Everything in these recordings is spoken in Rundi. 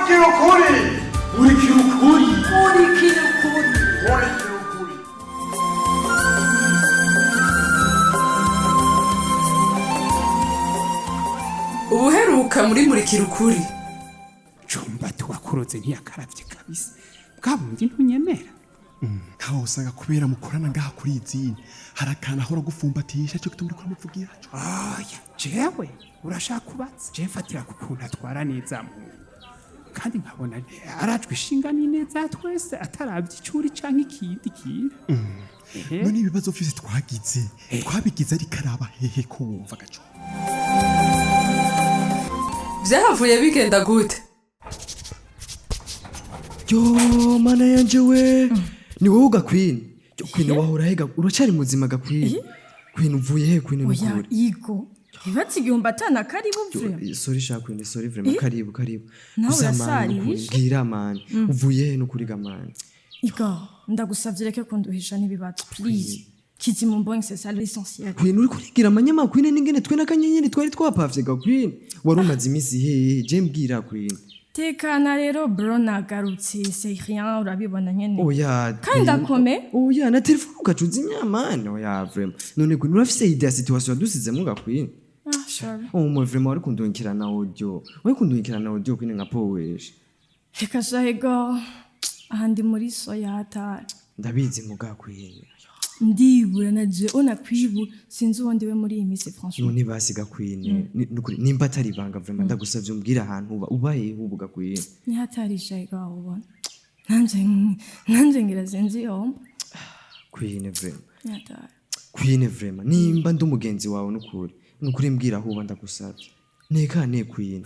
Murikira ukuri. Murikira ukuri. Murikira ukuri. Murikira ukuri. Ubuheruka muri Murikira Ukuri. Jomba tuwakuroze ntiyakaravye kabisa, bwa bundi ntunyemera. Nkaho usanga kubera mukorana ngaha kuri izini, hari akantu ahora gufumbatisha cyo gituma uriko uramuvugira. Oya, jewe urashaka kubatsa je mfatira ku kuntu atwara neza mu kandi nkabona arajwe ishinga n'ineza twese, ataravye icuri canke ikindi kintu. Ehe. None ibibazo vyose twagize twabigize, ariko araba hehe ko wumva gaco? Vyahavuye bigenda gute? Yo mana yanje we, ni wowe gakwini? Yo Kwini, wahora he? Uracari muzima gakwini? Kwini, uvuye he Kwini? Oya. Nukuri. Igo ibatse 1000 karibu vraiment. Sorry sha Kwini, sorry vraiment, karibu karibu. Nawe Gusa mani, nukuri, urasarisha. mbwira mani, uvuye he nukuri ga mani? Igo, ndagusavye reke kunduhisha n'ibibazo, please. Kizima mbonye, c'est ça l'essentiel. Kwini, uriko urigira amanyama Kwini, n'ingene twe n'akanyenyeri twari twapavye ga Kwini. Wari umaze iminsi hehe? Je mbwira Kwini. Tekana rero bro, nagarutse, c'est rien, urabibona nyene. Oya. Kandi Queen. ndakome. Oya, na telefone ugacuza inyamani, oya vraiment. None Kwini, urafise idée ya situation yadusizemo ga Kwini? Ah, sorry. Oh moi vraiment, wari kundungikira na audio, wari kundungikira na audio Kwini, nka powesha. Reka sha Ego, aha ndi muri soya hatari. Ndabizi muga Kwini. Ndibura na je onakwibura, sinzi uwo ndiwe muri iyi minsi franchement. None basiga Kwini, nukuri nimba atari ibanga, vraiment ndagusavye umbwire ahantu uba, ubaye ubu ga Kwini. Ni hatari sha Ego, aho ubona nanje ngira sinzi yomba. Kwini vraiment. Ni hatari. Kwini vraiment, nimba ndi umugenzi wawe, nukuri nukuri mbwira aho uba, ndagusavye nekane Kwini.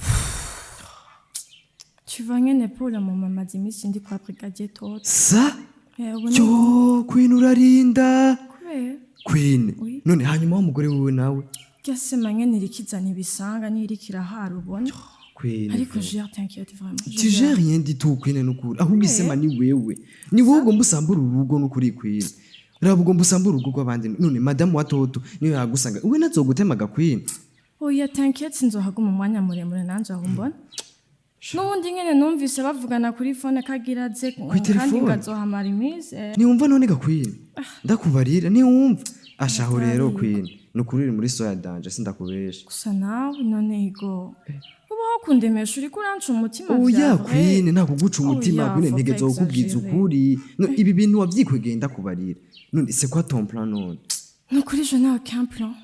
Tu vois nyene, pour le moment maze iminsi ndi kwa brigadier Toto. Sa? Eh, ubu ni Yo Kwini, urarinda. Kubera? Kwini. Oui. None hanyuma w'umugore wiwe nawe? Gasema nyene irikizana ibisanga niriko irahara ubona. Kwini, Ariko vraiment. gère, t'inquiète vraiment, je Tu gères rien du tout Kwini, nukuri. Ahubwo isema ni wewe, ni wowe ugomba usambura urugo, nukuri Kwini. Raba, ugomba usambura urugo rw'abandi. None madamu wa Toto niyo yagusanga, we nazogutemaga Kwini. Oya, t'inquiète, sinzohaguma umwanya muremure nanje aho mbona. N'ubundi nyene numvise bavugana kuri phone kagira aze kandi Telefone? ngazohamara iminsi. Ntiwumva none ga Kwini? Ndakubarira ntiwumva. Ashaho rero Kwini, nukuri uri muri soya danger, sindakubesha. Gusa nawe none Igo, ubaho kundemesha, uriko uranca umutima Oya. vya vrai. Kwini, nta kuguca umutima. Oya, Kwini, faut pas ntegerezwa kukubwiza exagérer. ukuri. No, ibi bintu wavyikwegeye, ndakubarira. None c'est quoi ton plan none? Nukuri je n'ai aucun plan.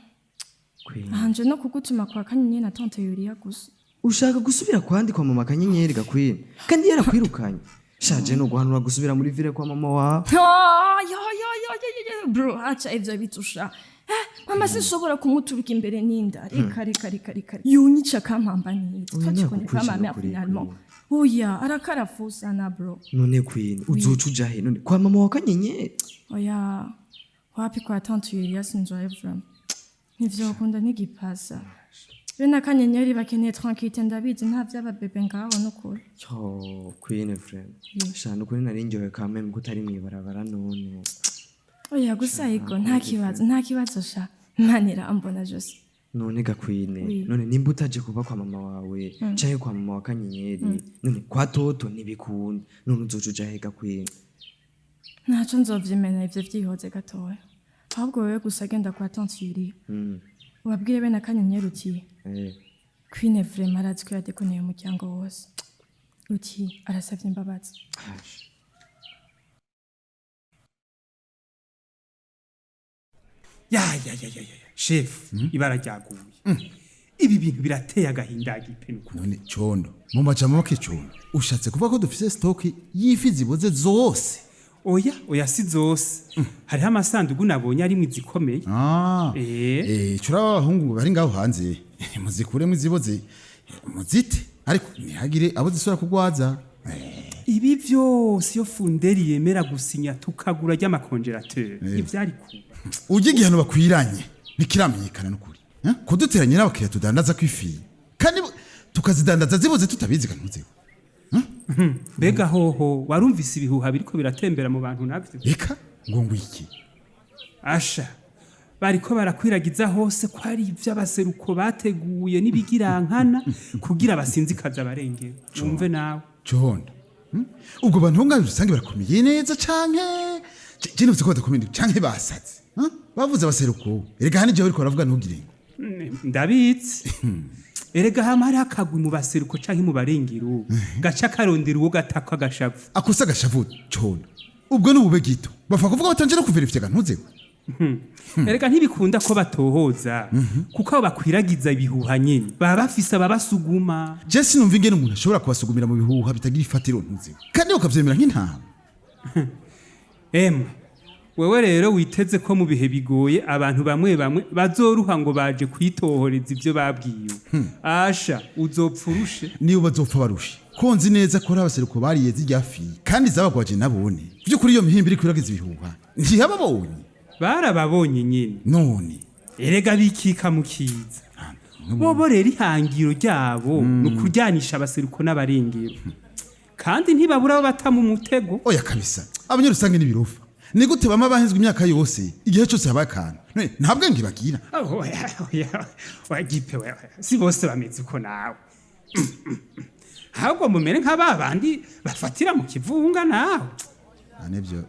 Kwini. Ahanje no kugutuma kwa Kanyenyeri na tante Yulia gusa. Ushaka gusubira kwandi kwa mama Kanyenyeri ga Kwini, kandi yarakwirukanye? Shaje no guhanura gusubira muri ville kwa mama wawe. Ah, yo yo yo yo yo yo bro, acha ivyo bitusha. Mama sinshobora kumuturuka imbere n'inda. Reka reka reka reka, yunyica akampamba neza. Oya, Toi, tu connais pas nakukwica ma mère nukuri, finalement. Oya, arakarafusana bro. None Kwini, uzoca uja he none? Kwa mama wa Kanyenyeri? Oya, wapi, kwa tante Yulia sinzoye vraiment, ntivyokunda ntigipasa. Be na Kanyenyeri bakeneye tranquillité, ndabizi, nta vy'ababebe ngaho nukuri. Yo Kwini, vraiment sha, nukuri nari ndyohewe quand même ko utari mw'ibarabara none. Oya gusa Igo, nta kibazo, nta kibazo sha, Imana irambona jose. None ga Kwini, Oui. none nimba utaje kuba kwa mama wawe canke kwa mama wa Kanyenyeri, none kwa Toto ntibikunda, none uzoca uja he ga Kwini? Ntaco nzovyimena ivyo, vyihoze gatoya. Ahubwo wewe gusa genda kwa tante Yulia, ubabwire bene Akanyenyeri uti Queen vraiment arazi ko yadekoneye umuryango wose, uti arasavye imbabazi. Ash. Ya ya ya ya ya, chef, ibara ryaguye. Ibi bintu birateye agahinda gipe nukuri. None Condo, mu majambo make Condo, ushatse kuvuga ko dufise stock y'ifi ziboze zose? Oya oya, si zose, hariho amasandugu nabonye arimwo izikomeye. Ah. Eh. Eh, curaba abahungu bari ngaho hanze muzikuremo iziboze muzite, ariko ntihagire abo zisubira kugwaza. Ibi vyose iyo Funderi yemera gusinya tukagura ry'ama congélateur, ivyari kuba. Urya igihano bakwiranye ntikiramenyekana n'ukuri. Eh? Kuduteranya n'abakiriya tudandaza kw'ifi kandi tukazidandaza ziboze tutabizi kantuzeho. Mbega hoho warumvise ibihuha biriko biratembera mu bantu navyo? Reka, ngo iki? Asha, bariko barakwiragiza hose ko ari ivy'abaseruko bateguye n'ibigirankana kugira basinzikaze abarengera, wumve nawe. Condo, Ubwo bantu bo ngaho rusange barakomeye neza canke je nivuze ko badakomeye canke basaze, Bavuze abaseruko. Erega hano jewe uriko baravuga ntugire ngo. Ndabitse erega hama hariho akagwi mu baseruko canke mu barengero gaca karondera uwo gatako agashavu. Akosa agashavu Condo. Ubwo ni ubube gito. Bapfa kuvuga batanje no kuverifya ntuzewe. Erega ntibikunda ko batohoza kuko abo bakwiragiza ibihuha nyene baba bafise ababasuguma. Je sinumva ingene umuntu ashobora kubasugumira mu bihuha bitagira ifatiro ntuzewe. Kandi ukavyemera nk'intama. Emwe wewe rero witeze ko mu bihe bigoye abantu bamwe bamwe bazoruha ngo baje kwitohoreza ivyo babwiwe, asha uzopfa urushe. Niyo bazopfa barushe. Ko nzi neza ko ari abaseruko bariye zirya fi kandi zabagwaje nabone. Vy'ukuri iyo mihimbi iri kwiragiza ibihuha. Ntiyababonye. Barababonye nyene. None. Erega bikika mu kiza bobo rero ihangiro ryabo ni ukuryanisha abaseruko n'abarengero kandi ntibabura abo bata mu mutego. Oya kabisa. Abanyarusange n'ibirofa. Ni gute bama bahenzwe imyaka yose igihe cyose habaye akantu? None nta bwenge bagira. Oh, oya, oya, oya, Gipe, oya, oya, si bose bameze uko nawe, ahubwo mumere nka ba bandi bafatira mu kivunga nawe. Ah, nibyo.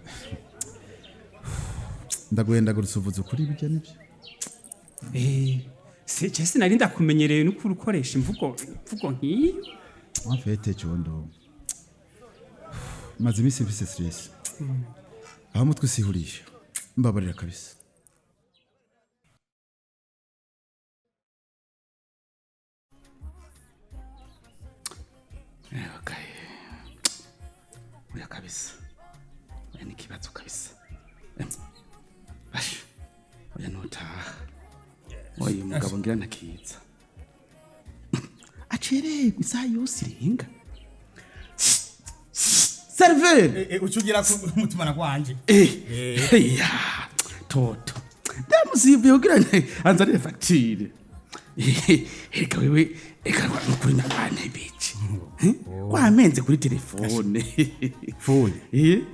Ndaguhendagurutse uvuze ukuri bijya nibyo. Je sinari ndakumenyereye n'ukuri ukoresha imvugo nk'iyo. En fait, Condo. Maze iminsi mfise stress. Aho umutwe usihurisha. Mbabarira kabisa. Okay. Oya kabisa. Oya ni ikibazo kabisa. Basha. Oya nutaha. Oya umugabo ngira ntakiza. Acererwa isaha yose irenga. Serveur! Ucugira ku mutumana kwanje. Ya, toto. Ndamusivuye kugira ngo anzanire fagitire. Eka wewe, eka nukuri nabane bici. Wamenze kuri telefone. Fone.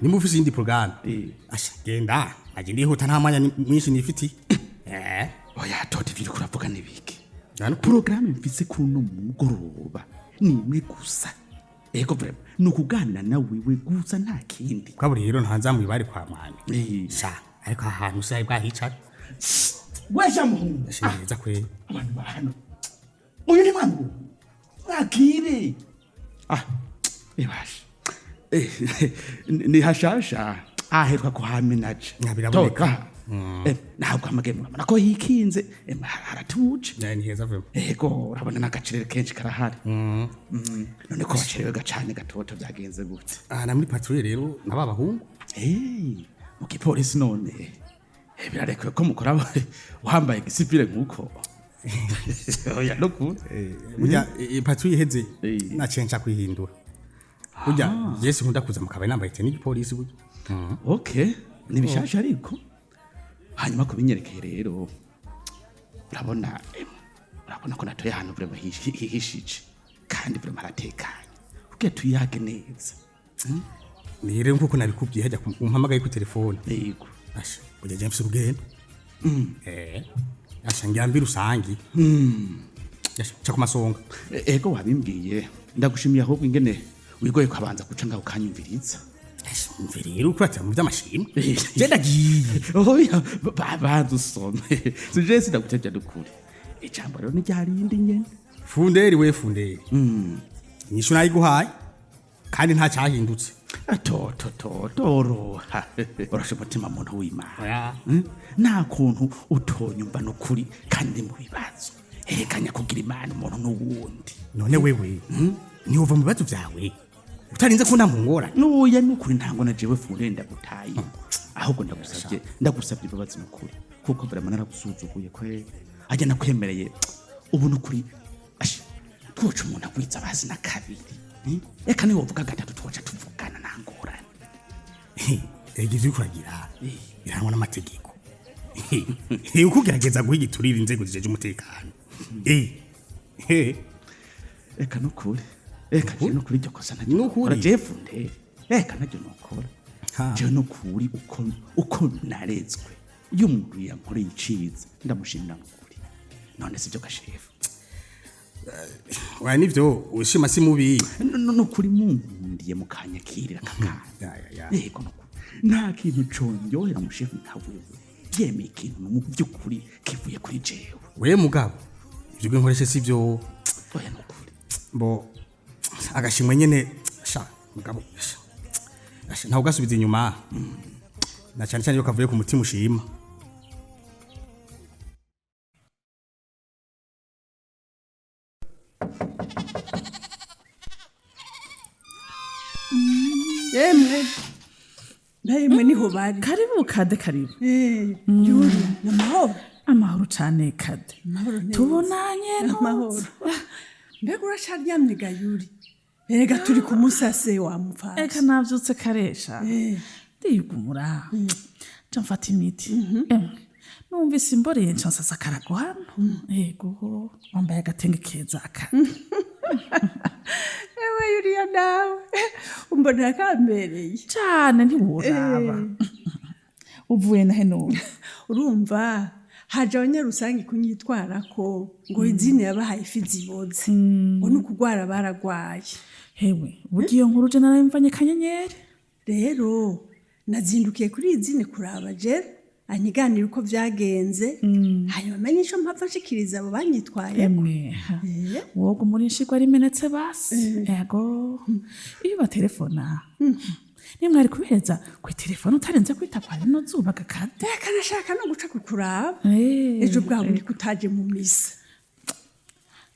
Nimba ufise iyindi porogaramu. Asha genda naje ndihuta nta mwanya mwinshi nifiti. Oya toto, ivyo uriko uravuga ni biki? Porogaramu mfise kuri uno mugoroba ni imwe gusa. Ego vraiment, ni ukuganira na wewe gusa nta kindi. Kaburi rero ntanzamu ibari kwa mwanya. Sha ariko aha hantu se bwahicara. Wesha muhungu. Asha neza kweli. Abantu ba hano. Uyu ni mwana ubu. Mwakire. Ah, ibasha. Ni hashasha. Aheruka kuhamenaje. Biraboneka. Toka. Ntabwo hamagaye murabona ko hikinze. Haratuje. Ni heza vraiment. Ego, urabona n'agaciro kenshi karahari. None ko wacerewe gacane gatoto byagenze gute? Ah, na muri patrouille rero naba bahungu. Mu gipolisi none. Birarekuwe ko mukora wambaye gisivile nkuko. Oya no ku. Burya patrouille iheze naciye nca kwihindura. Burya je sinkunda kuza mu kabari nambaye tenue y'igipolisi burya. Okay, ni bishasha ariko. Hanyuma kubinyerekeye rero. Urabona urabona ko natoye ahantu vraiment hihishije. Kandi vraiment haratekanye. Kugira tuyage neza. Ni rero nkuko nabikubwiye hajya umpamagaye ku telefone. Yego. Asha burya je mfise urugendo. Asha ngira mbi rusangi. Asha ca ku masonga. Ego wabimbwiye. Ndagushimiye ahubwo ingene wigoye kwabanza guca ngaho ukanyumviriza. Asha umve rero uko ati mu by'amashimwe. Je ndagiye. Oya badusome. Sije sindagutevya dukuri. Ijambo rero ni ryarindi nyene. Funderi we funderi. Inyishu nayiguhaye kandi nta cyahindutse. Toto toroha. Urashe umutima muntu w'Imana. Oya. Nta kuntu utonyumva n'ukuri kandi mu bibazo. Erekanya kugira Imana umuntu n'uwundi. None wewe ntiwova mu bibazo byawe utarinze ko namungora. Nuya n'ukuri ntango na jewe funderi ndagutaye. Ahubwo ndagusabye imbabazi n'ukuri. Kuko vraiment naragusuzuguye kwe. Ajya nakwemereye ubu n'ukuri. Asha twoca umuntu agwiza abazi na kabiri. Eka niwe wovuga gatatu twoca tuvugana nangorane. Ega ivyo uriko uragira biranwa n'amategeko. Uko ugerageza guha igiturire inzego zijeje umutekano. Eka nukuri. Eka je nukuri iryo kosa naryo. Nukuri. Je funderi. Eka naryo nukora. Je nukuri uko narezwe. Iyo umuntu yankoreye iciza ndamushimira nukuri. None sivyo gashefu. Oya nivyo ushima si mubi. No kuri munkundiye mukanyakirira kakana. Yego nukuri. Nta kintu conyohera mushefu nka wewe. Yemeye ikintu mu by'ukuri kivuye kuri jewe. We mugabo ivyo gwinkoreshe sivyo. Oya nukuri. Bo agashimwe nyene sha mugabo sha. Asha, ntawe ugasubiza inyuma na cyane cyane iyo kavuye ku mutima ushima. Yemwe mbemwe niho bari. Karibu Kade, karibu. Yuri, namahoro. Amahoro cane Kade. Amahoro neza. Tubonanye. Amahoro. Mbega uracaryamye ga Yuri? Erega turi ku musase wa mupfasi. Eka navyutse karesha, ndiyugumura, nca mfata imiti. Emwe numvise imboreye, nca nsasa akarago hano. Yego, wambaye agatenge keza Kade. Ewe Yuriya, nawe umbonera kambereye. Cane, ntiworaba. Uvuye nahe none? Urumva haje abanyarusange kunyitwarako ngo izina yabahaye ifi ziboze, ngo ni ukugwara baragwaye. Hewe, burya iyo nkuru je narayimvanye Kanyenyeri. Rero nazindukiye kuri izine kuraba jera anyiganira uko vyagenze, hanyuma amenye ico mpava nshikiriza abo banyitwayeko. Emwe, woga umurinshigwa rimenetse basi. Ego, iyo batelefona nimwari kubihereza kw'itelefone utarenze kwita kwa rino zuba gakade. Reka nashaka no guca kukuraba ejo bwa bundi kutaje mu misa.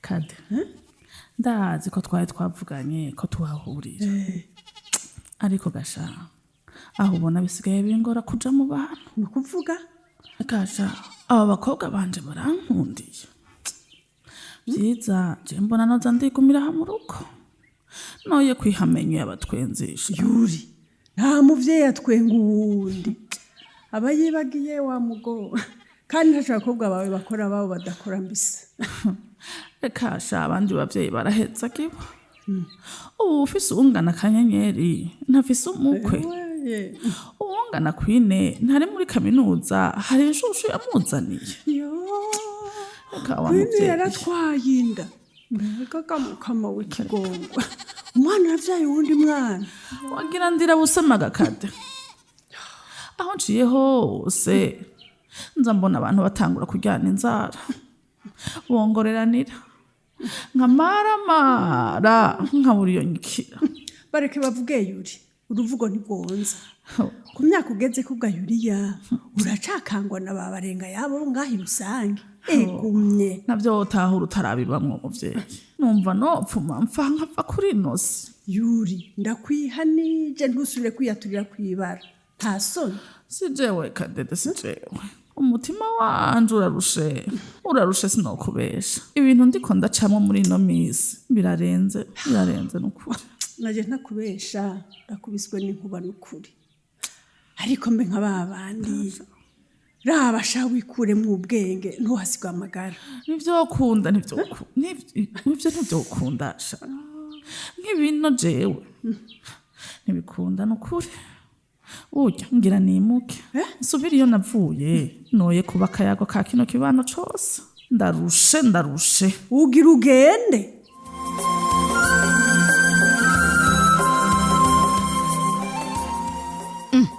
Kade, ndazi ko twari twavuganye ko tuhahurira, ariko gasha aho ubona bisigaye bingora kuja mu bantu. Ni ukuvuga? Gasha aba bakobwa banje barankundiye vyiza, je mbona noza ndigumira aha mu rugo, noye kwihamenyo y'abatwenzisha. Yuri, nta muvyeyi atwenga uwundi, aba yibagiye wa mugo, kandi ntaco abakobwa bawe bakora babo badakora mbisa. Reka sha, abandi bavyeyi baraheza kiba. Ubu ufise uwungana Kanyenyeri ntafise umukwe, uwungana Kwine ntari muri kaminuza, hari inshushu yamuzaniye. Reka wa Kwine muvyeyi. yaratwaye inda, mbega kamukama w'ikigongwa, umwana aravyaye uwundi mwana. Wagira ndira busemaga Kade. Aho nciye hose nza mbona abantu batangura kuryana inzara, bongoreranira nkamaramara nkabura iyo nyikira. Bareke bavuge Yuri, uruvugo ntigwonza. Ku myaka ugeze kubwa Yuriya, uracakangwa na ba barenga yabo ngaho irusange egumye. Navyo wotahura utarabibamwo muvyeyi. Numva nopfuma mpfa nkava kuri ino si. Yuri, ndakwihanije ntusubire kwiyaturira kwibara, nta soni. Si jewe Kadede, si jewe. Umutima wanje urarushe, urarushe, sinokubesha. Ibintu ndiko ndacamwo muri ino misi birarenze, birarenze nukuri. Naje ntakubesha, ndakubiswe n'inkuba n'ukuri. Ariko mbe nka ba bandi, raba sha wikuremwo ubwenge ntuhasigwe amagara. Ntivyokunda, nivyo ntivyokunda sha. Nk'ibino jewe ntibikunda nukuri. Burya ngira nimuke nsubire iyo navuye, noye kuba akayago ka kino kibano cose. Ndarushe, ndarushe. Ugira ugende.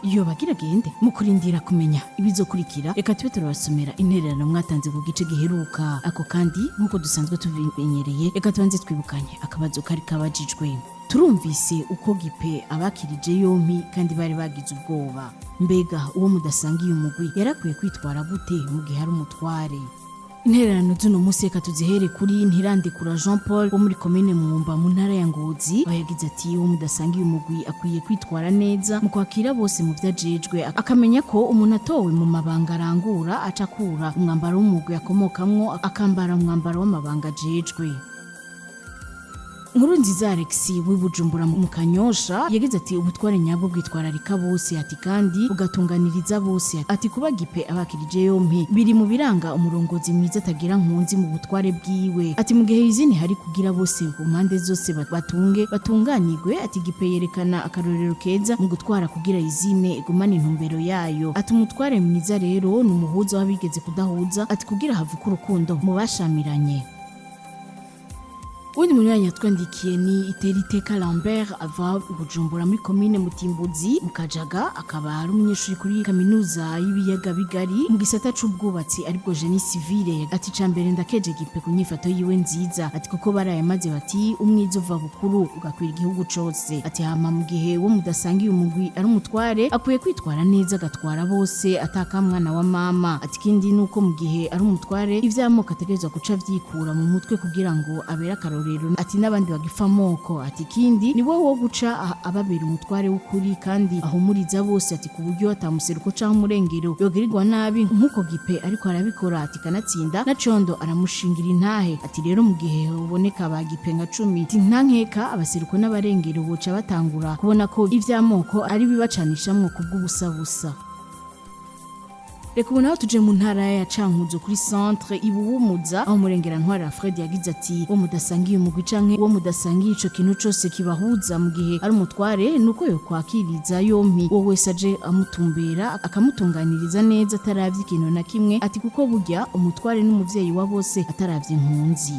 Iyo bagira gende mu kurindira kumenya ibizokurikira, reka tube turabasomera intererano mwatanze ku gice giheruka. Ako kandi nk'uko dusanzwe tubimenyereye, reka tubanze twibukanye akabazo kari kabajijwe. Turumvise uko Gipe abakirije yompi kandi bari bagize ubwoba. Mbega uwo mudasangiye umugwi yarakwiye kwitwara gute mu gihe ari umutware? Intererano z'uno munsi reka tuzihere kuri Ntirandikura Jean Paul wo muri komine Mwumba mu ntara ya Ngozi, aho yagize ati: uwo mudasangiye umugwi akwiye kwitwara neza mu kwakira bose mu vyajejwe, akamenya ko umuntu atowe mu mabanga arangura aca akura umwambaro w'umugwi akomokamwo akambara umwambaro w'amabanga ajejwe. Nkuru nziza Alex w'ibujumbura mu Kanyosha yagize ati: ubutware nyabwo bwitwararika bose, ati kandi bugatunganiriza bose, ati kuba Gipe abakirije yompi biri mu biranga umurongozi mwiza atagira nkunzi mu butware bwiwe, ati mu gihe izini hari kugira bose ku mpande zose batunge batunganirwe, ati Gipe yerekana akarorero keza mu gutwara kugira izine igumane intumbero yayo, ati umutware mwiza rero ni umuhuza w'abigeze kudahuza, ati kugira havuke urukundo mu bashamiranye. Uwundi munywanyi yatwandikiye ni Iteriteka Lambert ava i Bujumbura muri komine Mutimbuzi mu Kajaga, akaba ari umunyeshuri kuri kaminuza y'ibiyaga bigari mu gisata c'ubwubatsi aribwo génie civile. Ati ca mbere ndakeje Gipe ku nyifato yiwe nziza, ati kuko barayamaze bati umwiza uva bukuru ugakwira igihugu cose. Ati hama mu gihe wo mudasangiye umugwi ari umutware akwiye kwitwara neza agatwara bose ataka mwana wa mama. Ati ikindi nuko mu gihe ari umutware ivy'amoko ategerezwa guca vyikura mu mutwe kugira ngo abere akarorero, ati n'abandi bagifa amoko. Ati ikindi ni wowe wo guca ababera umutware w'ukuri kandi ahumuriza bose, ati ku buryo atamuseruko canke umurengero yogirirwa nabi nk'uko Gipe ariko arabikora, ati kanatsinda na Condo aramushingira intahe. Ati rero mu gihe uboneka ba Gipe nka 10, ati nta nkeka abaseruko n'abarengero boca batangura kubona ko ivy'amoko ari bibacanishamwo kubw'ubusabusa. Reka ubu naho tuje mu ntara ya Cankuzo kuri centre Ibuhumuza, aho murengera ntwara Fred yagize ati wo mudasangiye umugwi canke wo mudasangiye ico kintu cose kibahuza, mu gihe ari umutware nuko yo kwakiriza yompi wo wese aje amutumbera, akamutunganiriza neza ataravye ikintu na kimwe, ati kuko burya umutware n'umuvyeyi wa bose ataravye impunzi.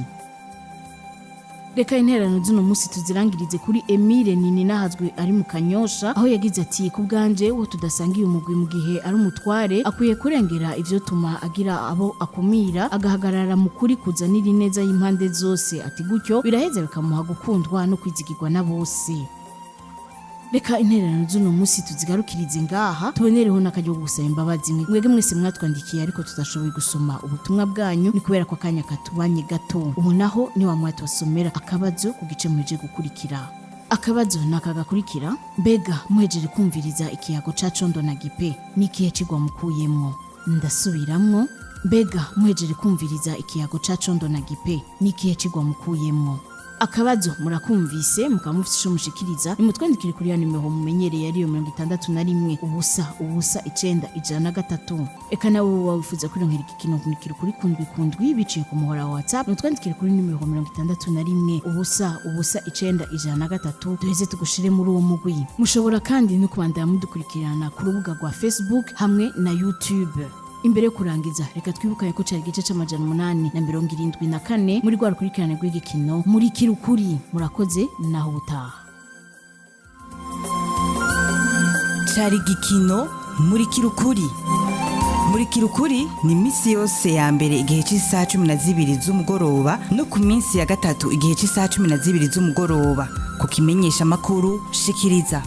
Reka intererano z'uno munsi tuzirangirize kuri Emile Nini nahazwe ari mu Kanyosha, aho yagize ati ku bwanje wo tudasangiye umugwi mu gihe ari umutware akwiye kurengera ivyo tuma agira abo akumira, agahagarara mu kuri kuzanira ineza y'impande zose, ati gutyo biraheza bikamuha gukundwa no kwizigirwa na bose. Reka intererano z'uno munsi tuzigarukirize ngaha, tubonereho n'akaryo ko gusaba imbabazi mwebwe mwese mwatwandikiye ariko tudashoboye gusoma ubutumwa bwanyu, ni kubera ko akanya katubanye gato. Ubu naho ni wa mwanya tubasomera akabazo ku gice muheje gukurikira. Akabazo ni aka gakurikira: mbega muhejeje kumviriza ikiyago ca Condo na Gipe, ni ikihe cigwa mukuyemwo? Ndasubiramwo: mbega muhejeje kumviriza ikiyago ca Condo na Gipe, ni ikihe cigwa mukuyemwo? Akabazo murakumvise, mukaba mufite ico mushikiriza, nimutwandikire kuri ya nimero mumenyereye, ariyo 61 0 0 9 103. Eka nawe woba wifuza kwironkera igikino nkurikira kuri kundwi kundwi biciye ku muhora wa WhatsApp, nimutwandikire kuri nimero 61 0 0 9 103, duheze tugushire muri uwo mugwi. Mushobora kandi no kubandanya mudukurikirana ku rubuga rwa Facebook hamwe na YouTube. Imbere yo kurangiza, reka twibukanye ko cari igice c'874 muri rwa rukurikirane rw'igikino muri kirukuri. Murakoze, naho ubutaha. Cari igikino muri kirukuri. Muri kirukuri ni iminsi yose ya mbere igihe cy'isaha 12 z'umugoroba no ku minsi ya gatatu igihe cy'isaha 12 z'umugoroba ku kimenyesha makuru shikiriza.